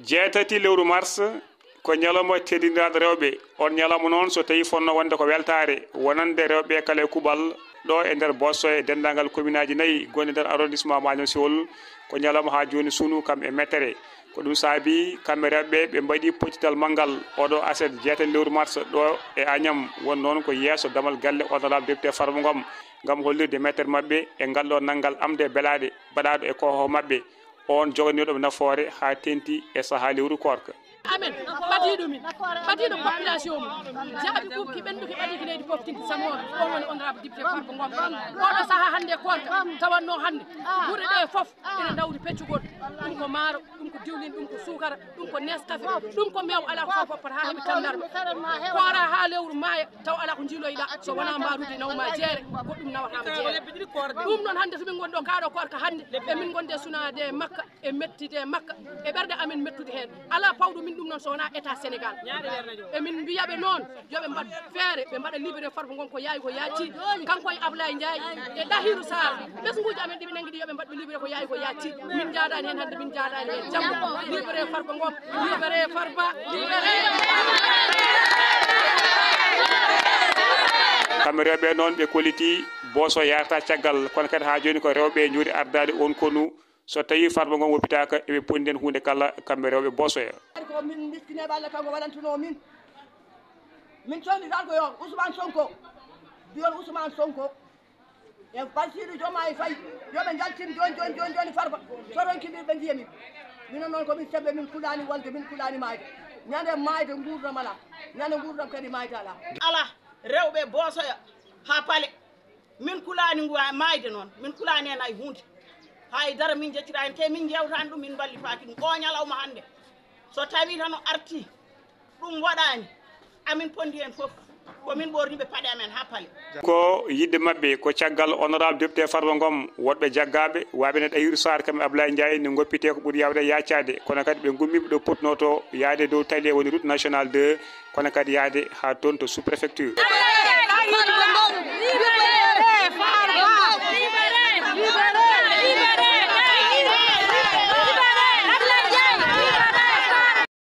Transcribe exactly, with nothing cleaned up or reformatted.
Jeetati lewru mars ko ñalawma teddindiraaɗo rewɓe. On ñalawma noon, so tawii fotnoo wonde ko weltaare wonande rewɓe kala e kuuɓal ɗo e nder Boosoya e denndaangal kominaaji nayi gonɗi nder arrondissement Madiane Siwol, ko ñalawma haa jooni sunu kam e mettere. Ko ɗum saabii kamɓe rewɓe ɓe mbaɗi pottital manngal oɗo aset jeetati lewru mars ɗo e Agnam, won noon ko yeeso damal galle honorable député Farba Ngom, ngam hollirde mettere maɓɓe e ngal ɗo nanngal amde belaaɗe baɗaaɗo e koohoo maɓɓe. On joganiiɗo ɓe nafoore haa teŋti e sahaa lewru koorka. Amen ɓadiiɗo min, ɓadiiɗo population mum, jaabi ɓuuɓki ɓennduki ɓadiiki leydi poftinki samooɓe. On woni honorable député Farba Ngom. Oɗo sahaa hannde koorka tawatnoo hannde gure ɗe fof ene ndawri peccugol. Ɗum ko maaro, ɗum ko diwlin, ɗum ko suukara, ɗum ko Nescafe, ɗum ko meew alaa ko fof foppata haa heɓi tanndarma. Koora haa lewru maaya taw alaa ko njiiloyɗaa so wonaa mbaarude nawma jeere, goɗɗum nawataama jeere. Ɗum noon hannde so min ngonɗo kaaɗo koorka hannde, emin ngonde sunaade makka e mettude makka, e ɓerɗe amen mettude heen. Alaa pawɗo min ɗum noon so wonaa état Sénégal. Emin mbiya ɓe noon yo ɓe mbaɗ feere, ɓe mbaɗa libéré Farba Ngom ko yaawi ko yaacci. Kanko e Ablaye Ndiaye e Ɗahiru Sarr, ɓesnguuji amen ɗi ɓe nanngi ɗi yo ɓe mbaɗ ɓe libéré ko yaawi ko yaacci. Min njaadaani heen hannde, min njaadaani heen janngo. Libéré Farba Ngom, libéré Farba, libéré. Kamɓe rewɓe noon ɓe kolliti Boosoya yaarata caggal, kono kadi haa jooni ko rewɓe njoɗi ardaade oon konu. So tawii Farba Ngom woppitaaka, eɓe ponni heen huunde kala, kamɓe rewɓe Boosoya. Ko min miskineeɓe Allah kanko waɗantunoo min. Min cooñdi tan ko yo Ousmane Sonko, biyon Ousmane Sonko e Bassirou Diomaye Faye, yo ɓe njaltin jooni, jooni, jooni, jooni Farba. So ronki min ɓe njiya min. Minen noon ko min sembe, min kulaani walde, min kulaani maayde. Ñande maayde nguurdam alaa, ñande nguurdam kadi maayde alaa. Alaa, rewɓe Boosoya haa Pale. Min kulaani ngu maayde noon, min kulaani heen hay huunde. Hay dara min njettiraani, te min njeewtaani ɗum, min mballitaaki ɗum. O ñalawma hannde, so tawii tan o artii, ɗum waɗaani, amin pondi heen fof, ko min ɓoorniiɓe paɗe amen haa Pale. Ko yiɗde maɓɓe, ko caggal honorable député Farba Ngom, woɗɓe jaggaaɓe, waaɓe no Ɗahiru Sarr kam e Ablaye Ndiaye, ne ngoppitee ko ɓuri yaawde yaaccaade, kono kadi ɓe ngummiiɓe ɗo potnoo to, yahde dow tali e woni route nationale deux, kono kadi yahde haa toon to sous-préfecture.